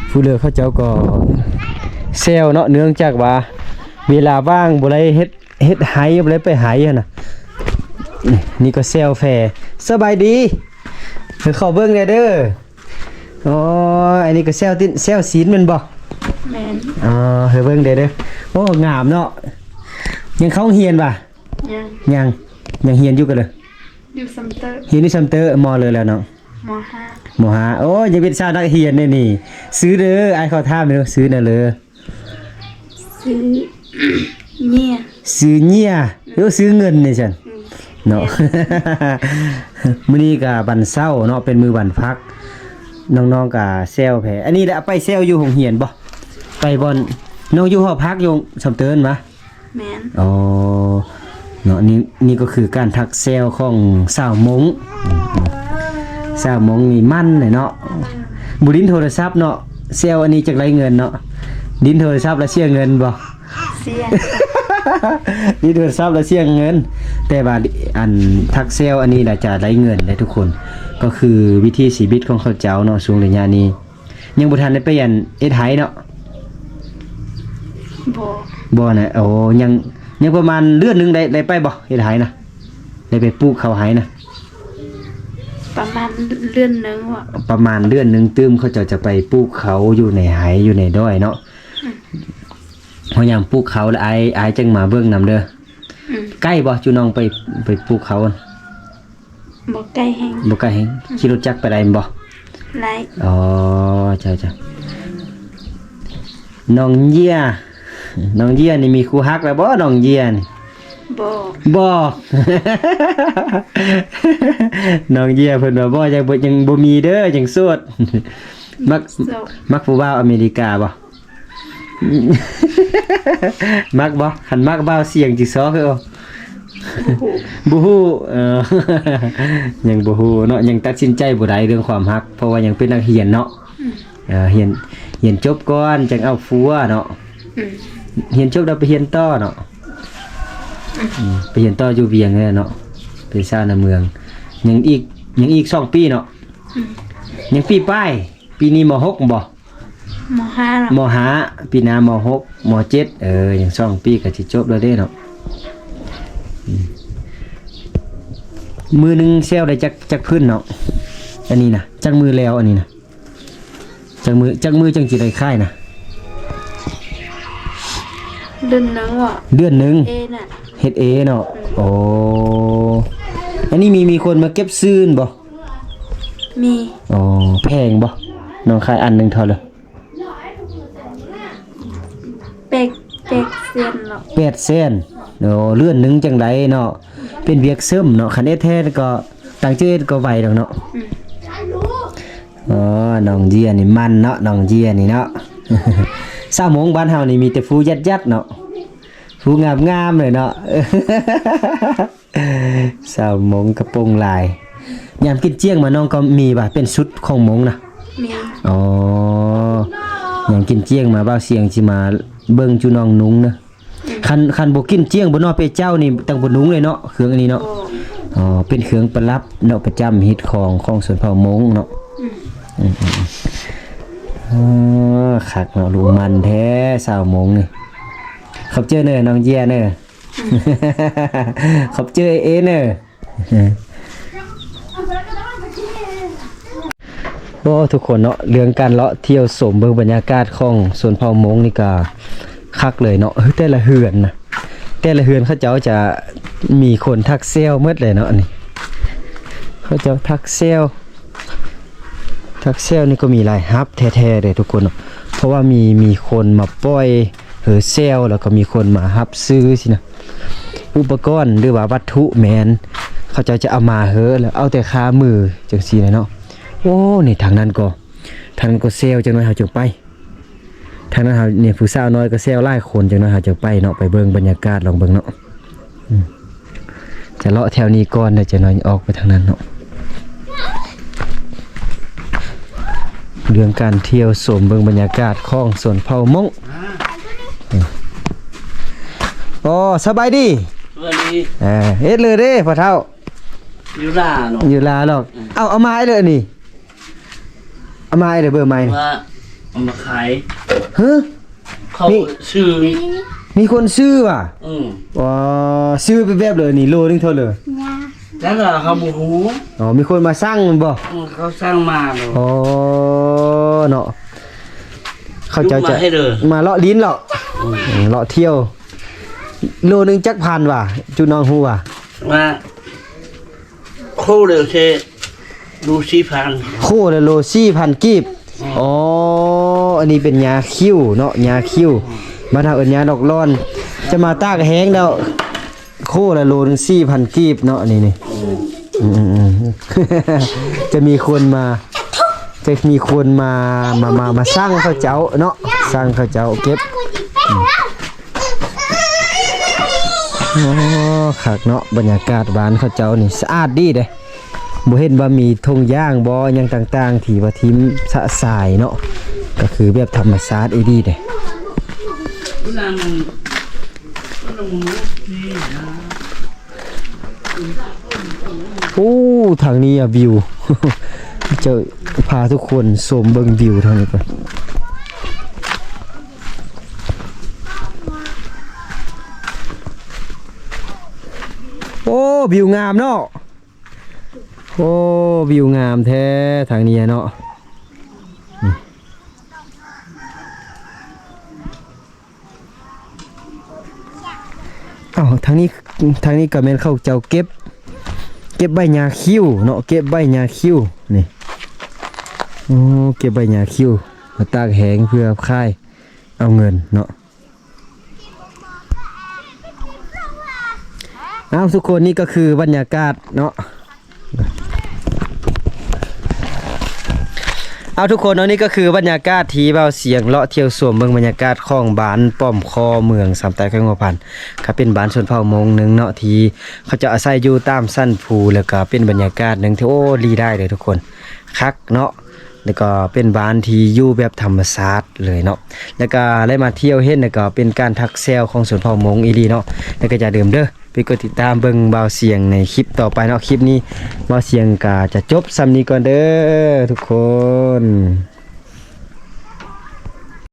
ຜູ້ເຫຼືອເຂົາເຈົ້າກໍແຊວເນາະ ເນື່ອງຈາກວ່າເວລາວ່າງບໍ່ໄດ້ເຮັດ ເຮັດໄຮ່ ບໍ່ໄດ້ໄປໄຮ່ຫັ້ນນະ. ນີ້ ນີ້ກໍແຊວແຟ. ສະບາຍດີ ໃຫ້ຂໍເບິ່ງແດ່ເດີ. ອໍ ອັນນີ້ກໍແຊວຕິ ແຊວສີນແມ່ນບໍ່? ແມ່ນ. ອໍ ໃຫ້ເບິ່ງແດ່ເດີ. ໂອ້ ງາມເນາະ. ຍັງເຂົ້າໂຮງຮຽນຫວາ? ຍັງ ຍັງ ຍັງຮຽນຢູ່ກໍເລີຍ ຢູ່ຊຳເຕີ ຮຽນຢູ່ຊຳເຕີ. ມໍເລີແລ້ວນ້ອງ? ມໍຫ້າ ມໍຫ້າ. ໂອ້ຍ ຍັງເປັນສາວນັກຮຽນເດ້ນີ້. ຊື່ເດີ ອ້າຍຂໍຖາມແດ່ ຊື່ແນວເລີ? ຊື່ເນຍ ຊື່ເນຍ. ໂອ້ ຊື່ເງິນນີ້ຊັ້ນ ອືມ ເນາະ. ແມ່ນ ມື້ນີ້ກະວັນເສົາເນາະ ເປັນມື້ວັນພັກ ນ້ອງໆກະແຊວແພ. ອັນນີ້ລະໄປແຊວຢູ່ໂຮງຮຽນບໍ່? ໄປບ່ອນ ນ້ອງຢູ່ຫໍພັກຢູ່ຊຳເຕີນຫວາ? ແມ່ນ. ອໍ ເນາະ ນີ້ ນີ້ກໍຄືການທັກແຊວຂອງສາວມົ້ງ. ອືມ ສາວມົ້ງນີ້ໝັ້ນເນາະ ບໍ່ຫຼິ້ນໂທລະສັບເນາະ. ແຊວອັນນີ້ຈັກໄດ້ເງິນເນາະ. ຫຼິ້ນໂທລະສັບລະເສຍເງິນບໍ່? ເສຍ. ຫຼິ້ນໂທລະສັບລະເສຍເງິນ ແຕ່ວ່າອັນທັກແຊວອັນນີ້ລະຈະໄດ້ເງິນເດ້ທຸກຄົນ. ກໍຄືວິຖີຊີວິດຂອງເຂົາເຈົ້າເນາະ ຊ່ວງໄລຍະນີ້. ຍັງບໍ່ທັນໄດ້ໄປອັນເຮັດໄຮ່ເນາະ? ບໍ່ ບໍ່ນະ. ໂອ້ ຍັງ ຍັງປະມານເດືອນໜຶ່ງໄດ້ ໄດ້ໄປບໍ່ ເຮັດໄຮ່ນະ? ໄດ້ໄປປູກເຂົ້າໄຮ່ນະ? ປະມານເດືອນໜຶ່ງຫວາ? ປະມານເດືອນໜຶ່ງຕື່ມ ເຂົາເຈົ້າຈະໄປປູກເຂົ້າຢູ່ໃນໄຮ່ ຢູ່ໃນດອຍເນາະ. ອືມ ເຮົາຍາມປູກເຂົ້າລະ ອ້າຍ ອ້າຍຈັ່ງມາເບິ່ງນຳເດີ. ອືມ ໃກ້ບໍ່ ຈຸນ້ອງໄປ ໄປປູກເຂົ້າ? ບໍ່ໄກແຮງ ບໍ່ໄກແຮງ. ອືມ ຂີ່ລົດຈັກໄປໄດ້ແມ່ນບໍ່? ໄດ້. ອໍ ເຈົ້າ ເຈົ້າ. ນ້ອງເຢຍ ນ້ອງເຢຍນີ້ມີຄູ່ຮັກແລ້ວບໍ່ ນ້ອງເຢຍນີ້? ບໍ່ ບໍ່. ນ້ອງເຢຍເພິ່ນວ່າບໍ່ ຍັງບໍ່ ຍັງບໍ່ມີເດີ ຍັງໂສດ. ມັກ ມັກຜູ້ບ່າວອາເມລິກາບໍ່? ມັກບໍ່? ຄັນມັກບ່າວສຽງຈິຊໍຄື ບໍ່ຮູ້ ບໍ່ຮູ້. ເອີ ຍັງບໍ່ຮູ້ເນາະ ຍັງຕັດສິນໃຈບໍ່ໄດ້ເລື່ອງຄວາມຮັກ ເພາະວ່າຍັງເປັນນັກຮຽນເນາະ. ອືມ ເອີ ຮຽນ ຮຽນຈົບກ່ອນຈັ່ງເອົາຜົວເນາະ. ອືມ ຮຽນຈົບແລ້ວໄປຮຽນຕໍ່ເນາະ. ອືມ ໄປຮຽນຕໍ່ຢູ່ວຽງແລ້ວເນາະ ໄປສາວໃນເມືອງ. ຍັງອີກ ຍັງອີກສອງປີເນາະ. ອືມ ຍັງປີປາຍ. ປີນີ້ ມໍຫົກ ບໍ່? ມໍຫ້າເນາະ. ມໍຫ້າ ປີໜ້າ ມໍຫົກ ມໍເຈັດ. ເອີ ຍັງສອງປີກໍຊິຈົບແລ້ວເດ້ເນາະ. ອືມ ມື້ໜຶ່ງແຊວໄດ້ຈັກ ຈັກພື້ນເນາະ? ອັນນີ້ນະ ຈັກມື້ແລ້ວອັນນີ້ນະ? ຈັກມື້ ຈັກມື້ຈັ່ງຊິໄດ້ຂາຍນະ? ເດືອນໜຶ່ງເນາະ. ເດືອນໜຶ່ງ ເອນະ ເຮັດເອເນາະ. ອືມ ໂອ້ ອັນນີ້ມີ ມີຄົນມາເກັບຊື້ບໍ່? ມີ. ອໍ ແພງບໍ່? ນ້ອງຂາຍອັນໜຶ່ງເທົ່າໃດ? ແປດ ແປດແສນເນາະ. ແປດແສນ. ໂອ້ ເດືອນໜຶ່ງຈັ່ງໃດເນາະ ເປັນວຽກເສີມເນາະ. ຄັນເຮັດແທ້ກໍ ຕັ້ງໃຈເຮັດກໍໄວດອກເນາະ. ອືມ ອໍ ນ້ອງເຈຍນີ້ມັນເນາະ ນ້ອງເຈຍນີ້ເນາະ. ສາວມົ້ງບ້ານເຮົານີ້ມີແຕ່ຜູ້ຍັດໆເນາະ ຜູ້ງາມໆເລີຍເນາະ. ສາວມົ້ງກະໂປງລາຍ. ຍາມກິນຈຽງມາ ນ້ອງກໍມີວ່າເປັນຊຸດຂອງມົ້ງນະ? ມີ. ອໍ ຍາມກິນຈຽງມາ ບ່າວຊຽງຊິມາເບິ່ງຈຸນ້ອງນຸ່ງເດີ. ອືມ ຄັນ ຄັນບໍ່ກິນຈຽງ ບໍ່ເນາະ ເປເຈົ້ານີ້ຕ້ອງບໍ່ນຸ່ງເລີຍເນາະ ເຄື່ອງອັນນີ້ເນາະ. ອໍ ເປັນເຄື່ອງປະດັບເນາະ ປະຈຳຮີດຄອງຂອງຊົນເຜົ່າມົ້ງເນາະ. ອືມ ອືມໆ ເອີ ຄັກເນາະ ລູກມັນແທ້ສາວມົ້ງນີ້. ຂອບໃຈເດີນ້ອງເຈຍເດີ. ຂອບໃຈເອເດີ. ໂອ້ ທຸກຄົນເນາະ ເລື່ອງການເລາະທ່ຽວຊົມເບິ່ງບັນຍາກາດຂອງຊົນເຜົ່າມົ້ງນີ້ກະຄັກເລີຍເນາະ. ເອີ ແຕ່ລະເຮືອນນະ ແຕ່ລະເຮືອນເຂົາເຈົ້າຈະມີຄົນຖັກແຊວໝົດເລີຍເນາະ. ອັນນີ້ເຂົາເຈົ້າຖັກແຊວ ຖັກແຊວນີ້ກໍມີລາຍຮັບແທ້ໆເດ້ທຸກຄົນເນາະ ເພາະວ່າມີ ມີຄົນມາປ່ອຍເຮີແຊວ ແລ້ວກໍມີຄົນມາຮັບຊື້ຊີ້ນະ. ອຸປະກອນ ຫຼືວ່າວັດຖຸແມ່ນ ເຂົາເຈົ້າຈະເອົາມາເຮີ ແລ້ວເອົາແຕ່ຄາມືຈັ່ງຊີ້ແຫຼະເນາະ. ໂອ້ ນີ້ທາງນັ້ນກໍ ທາງນັ້ນກໍແຊວ ຈັກໜ້ອຍເຮົາຈຶ່ງໄປ. ທາງນັ້ນເຮົາ ນີ້ ຜູ້ສາວນ້ອຍກໍແຊວຫຼາຍຄົນ ຈັກໜ້ອຍເຮົາຈະໄປເນາະ ໄປເບິ່ງບັນຍາກາດ ລອງເບິ່ງເນາະ. ອືມ ຈະເລາະແຖວນີ້ກ່ອນ ແລ້ວຈັກໜ້ອຍອອກໄປທາງນັ້ນເນາະ. ເລື່ອງການທ່ຽວຊົມເບິ່ງບັນຍາກາດຂອງຊົນເຜົ່າມົ້ງ. ໂອ້ ສະບາຍດີ. ສະບາຍດີ. ເອີ ເຮັດເລີເດ້ພໍ່ເຖົ້າ? ຢູ່ລາເນາະ. ຢູ່ລາເນາະ. ອືມ ເອົາ ເອົາມາໃຫ້ເລີອັນນີ້. ເອົາມາໃຫ້ເລີ ເບີໃໝ່ ວ່າເອົາມາຂາຍ. ຮະ? ເຂົາຊື້. ມີຄົນຊື້ຫວາ? ອືມ. ອໍ ຊື້ແບບເລີນີ້ ໂລໜຶ່ງເທົ່າເລີ? ນັ້ນລະເຮົາບໍ່ຮູ້. ອໍ ມີຄົນມາສັ່ງແມ່ນບໍ່? ອືມ ເຂົາສັ່ງມາເນາະ. ອໍ ເນາະ ເຂົາເຈົ້າຈະມາເລາະຫຼິ້ນເລາະ. ອືມ ເລາະທ່ຽວ. ໂລໜຶ່ງຈັກພັນຫວາ? ຈຸນ້ອງຮູ້ຫວາ? ວ່າ ໂຄລະເຊ ໂລສີ່ພັນ. ໂຄລະໂລສີ່ພັນກີບ. ອືມ. ອໍ ອັນນີ້ເປັນຫຍ້າຂິ້ວເນາະ ຫຍ້າຂິ້ວ. ອືມ. ບ້ານເຮົາເອີ້ນຫຍ້າດອກລອນ. ຈະມາຕາກແຫ້ງແລ້ວ ໂຄລະໂລໜຶ່ງສີ່ພັນກີບເນາະ ອັນນີ້ນີ້. ອືມ. ອືມໆໆ ຈະມີຄົນມາ ຈະມີຄົນມາ ມາ ມາ ມາສັ່ງເຂົາເຈົ້າເນາະ ສັ່ງເຂົາເຈົ້າເກັບ. ອືມ. ໂອ້ ຄັກເນາະ ບັນຍາກາດບ້ານເຂົາເຈົ້ານີ້ສະອາດດີເດ້. ບໍ່ເຫັນວ່າມີຖົງຢາງບໍ່ ຫຍັງຕ່າງໆ ທີ່ວ່າຖິ້ມຊະຊາຍເນາະ ກໍຄືແບບທຳມະຊາດອີ່ຫຼີເດ້. ໂອ້ ທາງນີ້ອະວິວ ຈະພາທຸກຄົນຊົມເບິ່ງວິວທາງນີ້ກ່ອນ. ໂອ້ ວິວງາມເນາະ. ໂອ້ ວິວງາມແທ້ທາງນີ້ເນາະ. ເອົ້າ ທາງນີ້ ທາງນີ້ກໍແມ່ນເຂົາເຈົ້າເກັບ ເກັບໃບຫຍ້າຂິ້ວເນາະ ເກັບໃບຫຍ້າຂິ້ວນີ້. ໂອ້ ເກັບໃບຫຍ້າຂິ້ວມາຕາກແຫ້ງເພື່ອຂາຍເອົາເງິນເນາະ. ເອົາ ທຸກຄົນ ນີ້ກໍຄືບັນຍາກາດເນາະ. ເອົາ ທຸກຄົນເນາະ ນີ້ກໍຄືບັນຍາກາດທີ່ບ່າວສຽງເລາະທ່ຽວຊົມເບິ່ງບັນຍາກາດຂອງບ້ານປ້ອມຄໍ ເມືອງຊຳໃຕ້ ແຂວງຫົວພັນ ກໍເປັນບ້ານຊົນເຜົ່າມົ້ງໜຶ່ງເນາະ ທີ່ເຂົາເຈົ້າອາໄສຢູ່ຕາມສັນພູ ແລ້ວກໍເປັນບັນຍາກາດໜຶ່ງທີ່ ໂອ້ ລີໄດ້ເດີທຸກຄົນ ຄັກເນາະ. ແລ້ວກໍເປັນບ້ານທີ່ຢູ່ແບບທຳມະຊາດເລີຍເນາະ ແລ້ວກໍໄດ້ມາທ່ຽວເຫັນ ແລ້ວກໍເປັນການທັກແຊວຂອງຊົນເຜົ່າມົ້ງອີ່ຫຼີເນາະ. ແລ້ວກໍຢ່າລືມເດີ ໄປກົດຕິດຕາມເບິ່ງບ່າວສຽງໃນຄລິບຕໍ່ໄປເນາະ. ຄລິບນີ້ບ່າວສຽງກໍຈະຈົບສ່ຳນີ້ກ່ອນເດີທຸກຄົນ.